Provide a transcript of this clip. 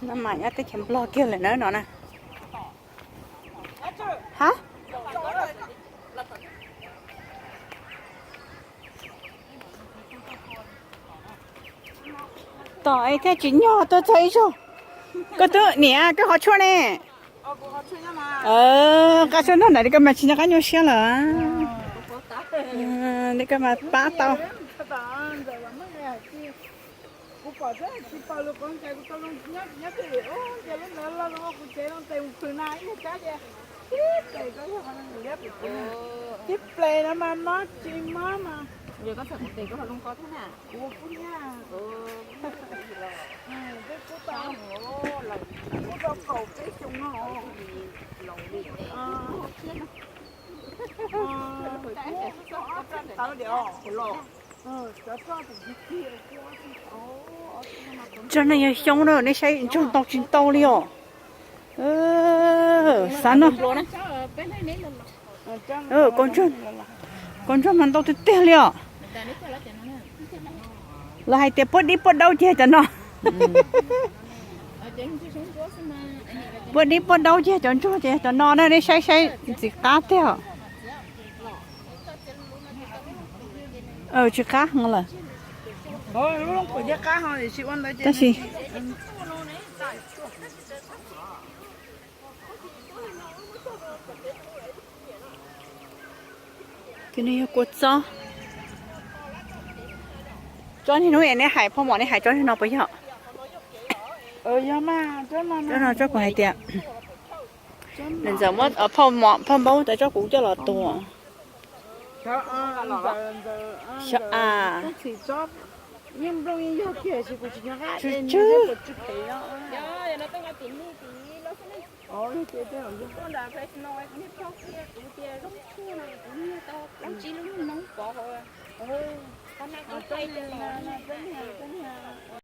No mas nyob teb chaws Nplog kiag lawm na no na. Ha? Tom es thiaj tsis nyog tuaj txog ib zaug. Koj twb niam koj qhov tshuaj ne. Nqa tshuaj nrog ntawm li koj mas tsis nco qab nyuaj siab lawm. Li koj mas pab tau. Kuv pom tsis pom lus qhov ntawd, kuv tau nyob nyob ces ntias lub ntawd los kuv tsev loo tes mus plhws na ib yam cab ces tib tes ko yog qhov liab pum kuv na, tib ple no mas mob tsis mob mas. Kuv pub nyiaj, peb pub tau, pub tau kaum peb xyoo no. Tso no yog xyoob na, nej saib ntsuag ntau tsis ntau li os. Xav no, kaus ntsuag mas ntau tiag tiag li os. Lawv hais tias puab dib puab daub ces cov no. Puab dib puab daub ces cov ntsuag ces cov no na, nej saib saib ntxim qab tiag. Tsis qab lawm. Tab sis tus no yog kua txob. Tsob niag hnub es neb hais phauj mom neb hais tsob niag no puas yog? Tsob no tsob kuv hais tias, ntxawm muab phauj mom phauj npaub tas tsob kuv coj los tua. Xyov a.